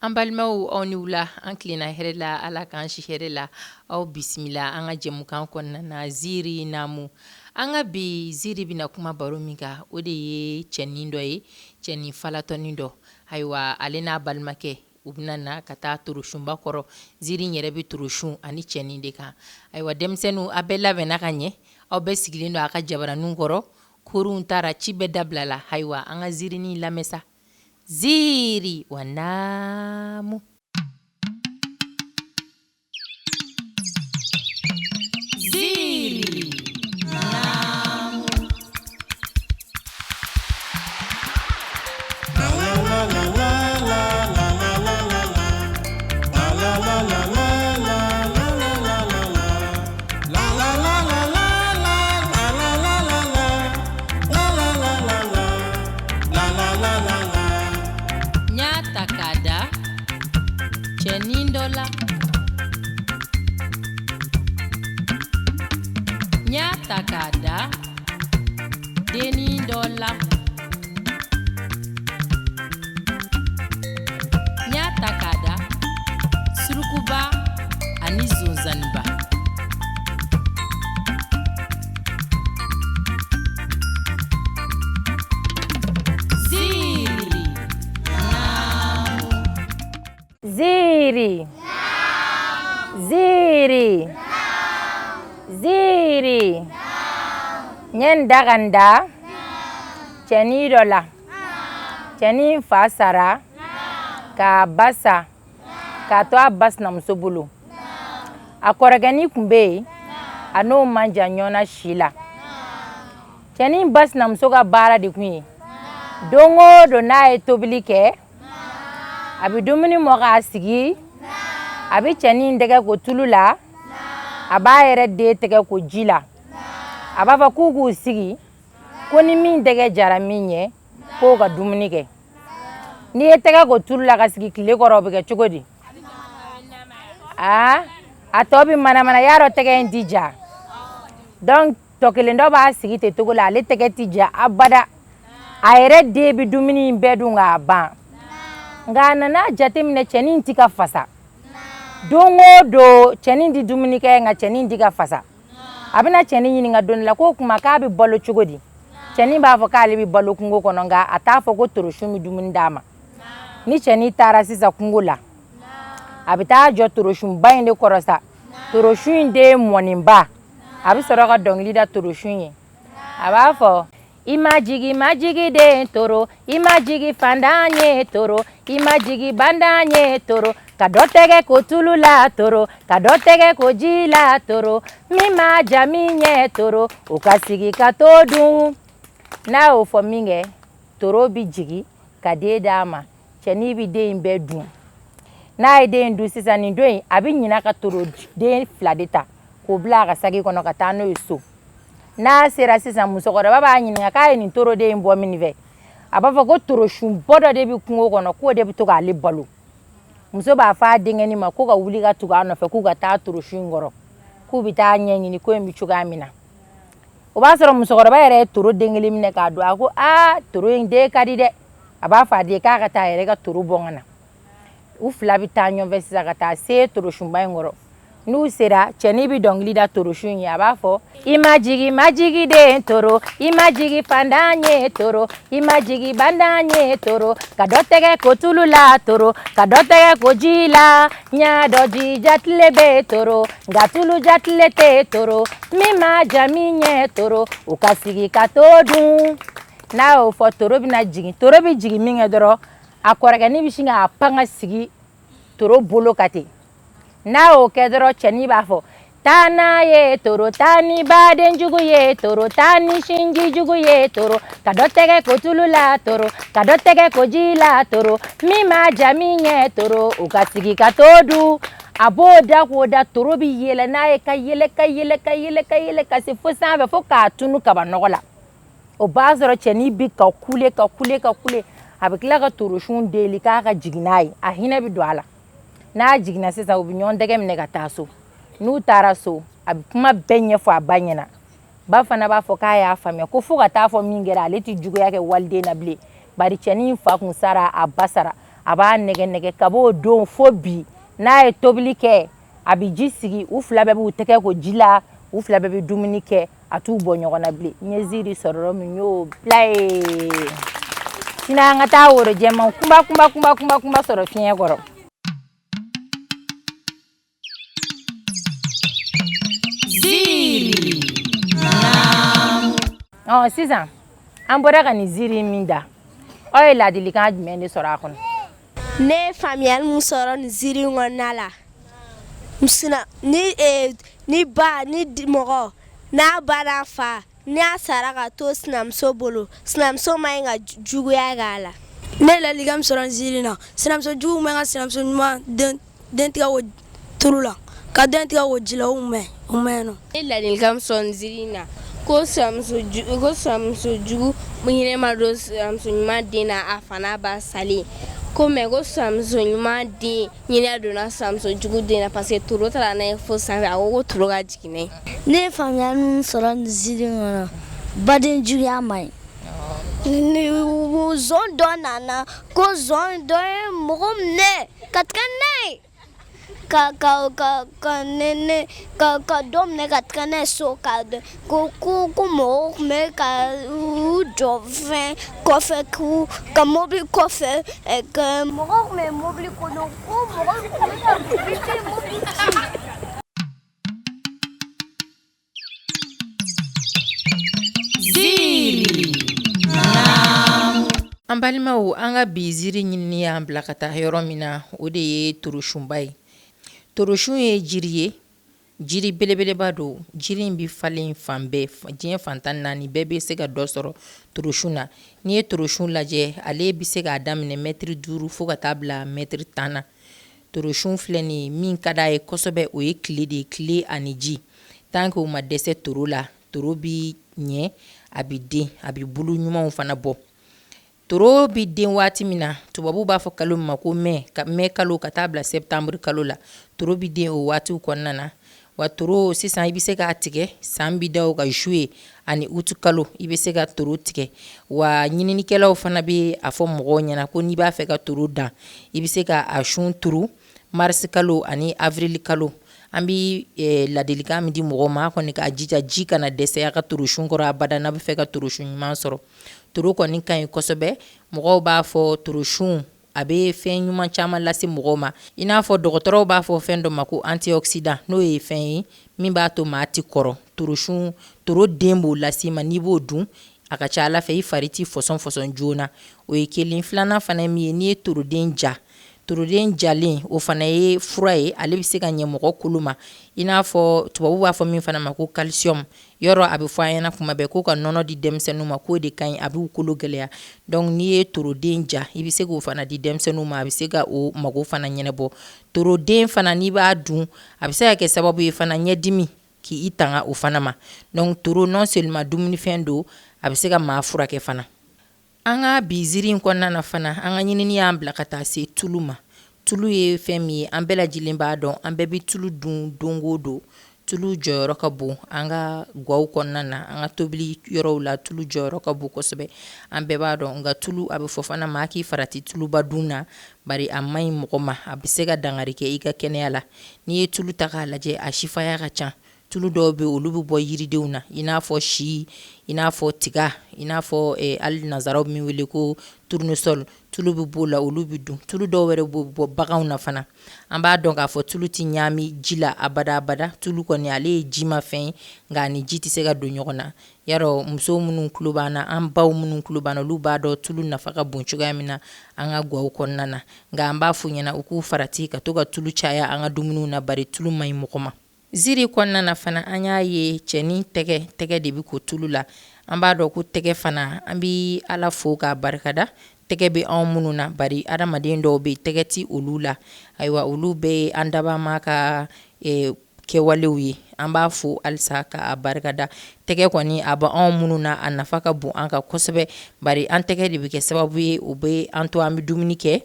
An balimaw, aw ni wula. An tilenna hɛrɛ la, Ala k'an si hɛrɛ la. Aw bisimila an ka jɛmukan kɔnɔna na, Ziiri Naamu. An ka bi ziiri bɛna kuma baro min kan, o de ye cɛnin dɔ ye, cɛnin falatɔnin dɔ. Ayiwa, ale n'a balimakɛ, u bɛna na ka taa torosunba kɔrɔ. Ziiri in yɛrɛ bɛ torosun ani cɛnin de kan. Ayiwa, denmisɛnninw, aw bɛɛ labɛnna ka ɲɛ, aw bɛɛ sigilen don a ka jabaraninw kɔrɔ, kurunw taara, ci bɛɛ dabilala. Ayiwa, an ka ziirinin lamɛn sa. Ziiri wa naamu. Ziiri naamu. N y'a ta k'a da cɛnin dɔ la. N y'a ta k'a da dennin dɔ la. N y'a ta k'a da surukuba ani zonzanniba. Ziiri naamu. Ziiri. Ziiri. Ziiri. N ye n da ka n da cɛnin dɔ la. Cɛnin fa sara k'a ba sa k'a to a ba sinamuso bolo. A kɔrɔkɛnin tun bɛ yen, a n'o man jan ɲɔgɔn na si la. Cɛnin ba sinamuso ka baara de tun ye don o don n'a ye tobili kɛ, a bɛ dumuni mɔ k'a sigi, a bɛ cɛnin tɛgɛ ko tulu la, a b'a yɛrɛ den tɛgɛ ko ji la. A b'a fɔ k'u k'u sigi, ko ni min tɛgɛ jara min ye, k'o ka dumuni kɛ. N'i ye tɛgɛ ko tulu la ka sigi tile kɔrɔ, o bɛ kɛ cogo di? Aa, a tɔ bɛ manamana, y'a dɔn tɛgɛ in ti ja. Donc tɔ kelen dɔ b'a sigi ten cogo la, ale tɛgɛ ti ja abada. A yɛrɛ den bɛ dumuni in bɛɛ dun k'a ban. Nka a nana jateminɛ, cɛnin ti ka fasa. Don o don cɛnin ti dumuni kɛ, nka cɛnin ti ka fasa. A bɛna cɛnin ɲininka don dɔ la k'o tuma k'a bɛ balo cogo di. Cɛnin b'a fɔ k'ale bɛ balo kungo kɔnɔ, nka a t'a fɔ ko torosun bɛ dumuni d'a ma. Ni cɛnin taara sisan kungo la, a bɛ taa jɔ torosunba in de kɔrɔ sa. Torosun in den mɔniba, a bɛ sɔrɔ ka dɔnkili da torosun ye. A b'a fɔ: i ma jigi, ma jigi den toro, i ma jigi fandan ye toro, i ma jigi bandan ye toro, ka dɔ tɛgɛ ko tulu la toro, ka dɔ tɛgɛ ko ji la toro, min ma ja min ye toro, o ka sigi ka to dun. N'a y'o fɔ min kɛ, toro bɛ jigi ka den d'a ma. Cɛnin bɛ den in bɛɛ dun. N'a ye den in dun sisan, nin don in, a bɛ ɲina ka toro den fila de ta k'o bila a ka saki kɔnɔ ka taa n'o ye so. N'a sera sisan, musokɔrɔba b'a ɲininka k'a ye nin toroden in bɔ min fɛ. A b'a fɔ ko torosunbɔ dɔ de bɛ kungo kɔnɔ, k'o de bɛ to k'ale balo. Muso b'a fɔ a denkɛnin ma ko ka wuli ka tugu a nɔfɛ, k'u ka taa torosun in kɔrɔ, k'u bɛ taa ɲɛɲini ko in bɛ cogoya min na. O b'a sɔrɔ musokɔrɔba yɛrɛ ye toro den kelen minɛ k'a dun. A ko: aa, toro in den ka di dɛ. A b'a fɔ a den k'a ka taa a yɛrɛ ka toro bɔ ka na. U fila bɛ taa ɲɔgɔn fɛ sisan ka taa se torosunba in kɔrɔ. N'u sera, cɛnin bɛ dɔnkili da torosun ye. A b'a fɔ: i ma jigi, ma jigi den toro, i ma jigi fandan ye toro, i ma jigi bandan ye toro, ka dɔ tɛgɛ ko tulu la toro, ka dɔ tɛgɛ ko ji la. N y'a dɔn ji jatile bɛ toro, nka tulu jatile tɛ toro. Min ma ja min ye toro, o ka sigi ka to dun. N'a y'o fɔ, toro bɛna jigin. Toro bɛ jigin min kɛ dɔrɔn, a kɔrɔkɛnin bɛ sin k'a pan ka sigi toro bolo kan ten. N'a y'o kɛ dɔrɔn, cɛnin b'a fɔ: taa n'a ye toro, taa ni baden jugu ye toro, taa ni sinji jugu ye toro, ka dɔ tɛgɛ ko tulu la toro, ka dɔ tɛgɛ ko ji la toro, min ma ja min ye toro, o ka sigi ka to dun. A b'o da k'o da, toro bɛ yɛlɛ n'a ye, ka yɛlɛ, ka yɛlɛ, ka yɛlɛ, ka yɛlɛ, ka se fo sanfɛ, fo k'a tunu kaba nɔgɔ la. O b'a sɔrɔ cɛnin bi ka kule, ka kule, ka kule. A bɛ tila ka torosun deli k'a ka jigin n'a ye, a hinɛ bɛ don a la. N'a jiginna sisan, u bɛ ɲɔgɔn tɛgɛ minɛ ka taa so. N'u taara so, a bɛ kuma bɛɛ ɲɛfɔ a ba ɲɛna. Ba fana b'a fɔ k'a y'a faamuya, ko fo ka taa fɔ min kɛra, ale tɛ juguya kɛ waliden na bilen, bari cɛnin fa kun sara, a ba sara. A b'a nɛgɛ nɛgɛ. Ka b'o don fo bi, n'a ye tobili kɛ, a bɛ ji sigi, u fila bɛɛ b'u tɛgɛ ko ji la, u fila bɛɛ bɛ dumuni kɛ, a t'u bɔ ɲɔgɔn na bilen. N ye ziiri sɔrɔ yɔrɔ min, n y'o bila yen. Sini an ka taa woro jɛman kunba kunba kunba kunba kunba sɔrɔ fiɲɛ kɔrɔ. Ziiri naamu. Ɔ sisan an bɔra ka nin ziiri min da, aw ye laadilikan jumɛn de sɔrɔ a kɔnɔ? Ne ye faamuyali min sɔrɔ nin ziiri in kɔnɔna la, ni ni ba ni mɔgɔ n'a ba n'a fa n'a sara ka to sinamuso bolo, sinamuso man ɲi ka juguya k'a la. Ne ye ladilikan min sɔrɔ nin ziiri in na, sinamuso jugu man ɲi ka sinamuso ɲuman den tigɛ ko tulu la, ka den tigɛ ko ji la, o man ɲi nɔ. Ne ye ladilikan min sɔrɔ nin ziiri in na, ko sinamuso jugu hinɛ ma don sinamuso ɲuman den na, a fa n'a ba salen ko, mais ko sinamuso ɲuman den hinɛ donna sinamuso jugu den na, parce que toro taara n'a ye fo sanfɛ, a ko ko toro ka jigin n'a ye. Ne ye faamuyali min sɔrɔ nin ziiri in kɔnɔ, baden juguya man ɲi. Zon dɔ nana ko zon dɔ ye mɔgɔ minɛ ka taga n'a ye ka ka ka ka ne ne ka ka dɔ minɛ ka taga n'a ye so, ka ko ko ko mɔgɔw tun bɛ ka u jɔ fɛn kɔfɛ, k'u ka mobili kɔfɛ, ka mɔgɔw tun bɛ mobili kɔnɔ, ko mɔgɔw tun bɛ ka vitre mobili ci. Ziiri naamu. An balimaw, an ka bi ziiri ɲinini y'an bila ka taa yɔrɔ min na, o de ye torosunba ye. Torosun ye jiri ye, jiri belebeleba don. Jiri in bɛ falen fan bɛɛ, diɲɛ fan 14 bɛɛ bɛ se ka dɔ sɔrɔ torosun na. N'i ye torosun lajɛ, ale bɛ se k'a daminɛ mɛtiri 5 fo ka taa bila mɛtiri 10 na. Torosun filɛ nin ye, min ka d'a ye kosɛbɛ, o ye tile de ye, tile ani ji. Tant que o ma dɛsɛ toro la, toro bi ɲɛ, a bi den, a bi bulu ɲumanw fana bɔ. Toro bi den waati min na, tubabuw b'a fɔ kalo min ma ko mai, ka mai kalo ka taa bila septembre kalo la, toro bi den o waatiw kɔnɔna na. Wa toro sisan i bɛ se k'a tigɛ, san bi da o kan juillet ani août kalo i bɛ se ka toro tigɛ. Wa ɲininikɛlaw fana bɛ a fɔ mɔgɔw ɲɛna ko n'i b'a fɛ ka toro dan, i bɛ se ka a sun turu mars kalo ani avril kalo. An bɛ ladilikan min di mɔgɔw ma, a kɔni k'a jija ji kana dɛsɛ a ka torosun kɔrɔ abada n'a bɛ fɛ ka torosun ɲuman sɔrɔ. Toro kɔni ka ɲi kosɛbɛ. Mɔgɔw b'a fɔ torosun a bɛ fɛn ɲuman caman lase mɔgɔw ma, i n'a fɔ dɔgɔtɔrɔw b'a fɔ fɛn dɔ ma ko antioxydant, n'o ye fɛn ye min b'a to maa tɛ kɔrɔ. Torosun, toro den b'o lase i ma, n'i b'o dun, a ka ca ala fɛ i fari tɛ fɔsɔn fɔsɔn joona. O ye kelen. Filanan fana ye min ye, n'i ye toroden ja, toroden jalen o fana ye fura ye, ale bɛ se ka ɲɛ mɔgɔ kolo ma, i n'a fɔ tubabu b'a fɔ min fana ma ko calcium. Yɔrɔ a bɛ fɔ an ɲɛna kuma bɛɛ ko ka nɔnɔ di denmisɛnninw ma, k'o de ka ɲi, a b'u kolo gɛlɛya. Donc n'i ye toroden ja, i bɛ se k'o fana di denmisɛnninw ma, a bɛ se ka o mago fana ɲɛnabɔ. Toroden fana n'i b'a dun, a bɛ se ka kɛ sababu ye fana ɲɛdimi k'i tanga o fana ma. Donc toro non seulement dumunifɛn don, a bɛ se ka maa furakɛ fana. An ka bi ziiri in kɔnɔna na fana, an ka ɲinini y'an bila ka taa se tulu ma. Tulu ye fɛn min ye, an bɛɛ lajɛlen b'a dɔn, an bɛɛ bɛ tulu dun don o don. Tulu jɔyɔrɔ ka bon an ka gaw kɔnɔna na, an ka tobili yɔrɔw la, tulu jɔyɔrɔ ka bon kosɛbɛ, an bɛɛ b'a dɔn. Nka tulu, a bɛ fɔ fana maa k'i farati tuluba dun na, bari a man ɲi mɔgɔ ma, a bɛ se ka dankari kɛ i ka kɛnɛya la. N'i ye tulu ta k'a lajɛ, a sifaya ka ca. Tulu dɔw bɛ olu bɛ bɔ yiridenw na, i n'a fɔ si, i n'a fɔ tiga, i n'a fɔ hali nansaraw min wele ko tournesol, tulu bɛ b'o la, olu bɛ dun. Tulu dɔw wɛrɛ bɛ bɔ baganw na fana. An b'a dɔn k'a fɔ tulu tɛ ɲaami ji la abada abada. Tulu kɔni ale ye jimafɛn ye, nka ni ji tɛ se ka don ɲɔgɔn na. Yarɔ muso minnu tulo b'an na, an baw minnu tulo b'an na, olu b'a dɔn tulu nafa ka bon cogoya min na an ka gaw kɔnɔna na. Nka an b'a f'u ɲɛna u k'u farati ka to ka tulu caya an ka dumuniw na, bari tulu man ɲi mɔgɔ ma. Ziiri kɔnɔna na fana, an y'a ye cɛnin tɛgɛ de bɛ ko tulu la. An b'a dɔn ko tɛgɛ fana, an bɛ Ala fo k'a barikada, tɛgɛ bɛ anw minnu na, bari adamaden dɔw bɛ tɛgɛ tɛ olu la. Ayiwa, olu bɛɛ ye an dabama ka kɛwalew ye. An b'a fo halisa k'a barikada. Tɛgɛ kɔni a bɛ anw minnu na, a nafa ka bon an kan kosɛbɛ, bari an tɛgɛ de bɛ kɛ sababu ye, o bɛ an to an bɛ dumuni kɛ.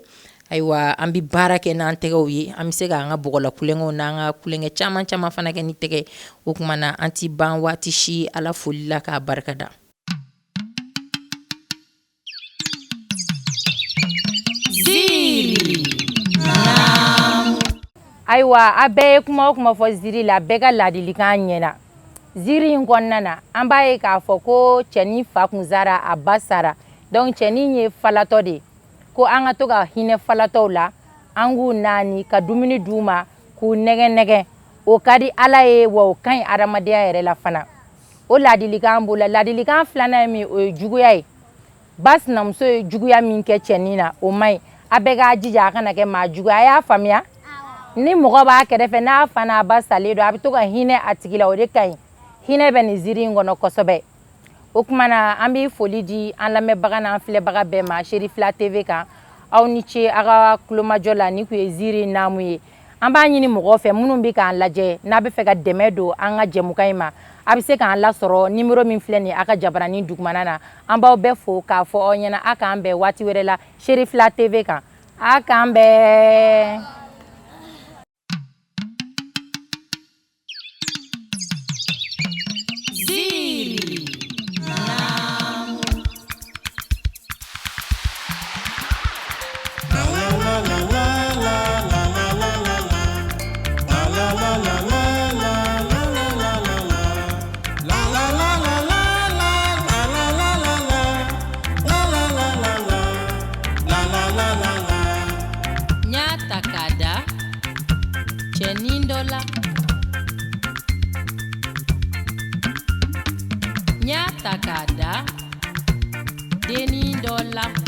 Ayiwa, an bɛ baara kɛ n'an tɛgɛw ye, an bɛ se k'an ka bɔgɔla kulonkɛw n'an ka kulonkɛ caman caman fana kɛ ni tɛgɛ. O tuma na an tɛ ban waati si Ala foli la k'a barikada. Ziiri. Ayiwa, a bɛɛ ye kuma o kuma fɔ ziiri la, bɛɛ ka ladilikan ɲɛna. Ziiri in kɔnɔna na, an b'a ye k'a fɔ ko cɛnin fa kun sara, a ba sara. Donc cɛnin ye falatɔ de ye, ko an ka to ka hinɛ falatɔw la, an k'u naani ka dumuni d'u ma, k'u nɛgɛn nɛgɛn. O ka di Ala ye, wa o ka ɲi adamadenya yɛrɛ la fana. O ladilikan b'o la. Ladilikan filanan ye min, o ye juguya ye. Ba sinamuso ye juguya min kɛ cɛnin na, o man ɲi. A bɛɛ k'a jija a kana kɛ maa juguya. A y'a faamuya, ni mɔgɔ b'a kɛrɛfɛ, n'a fa n'a ba salen don, a bɛ to ka hinɛ a tigi la, o de ka ɲi. Hinɛ bɛ nin ziiri in kɔnɔ kosɛbɛ. O tuma na, an bɛ foli di an lamɛnbaga n'an filɛbaga bɛɛ ma Serifila TV kan. Aw ni ce aw ka kulomajɔ la. Ni kun ye ziiri naamu ye. An b'a ɲini mɔgɔw fɛ minnu bɛ k'an lajɛ, n'a bɛ fɛ ka dɛmɛ don an ka jɛmukan in ma, a bɛ se k'an lasɔrɔ nimero min filɛ nin ye, a ka jabaranin dugumana na. An b'aw bɛɛ fo k'a fɔ aw ɲɛna, a k'an bɛn waati wɛrɛ la Serifila TV kan. A k'an bɛn. N y'a ta k'a da cɛnin dɔ la. N y'a ta k'a da dennin dɔ la.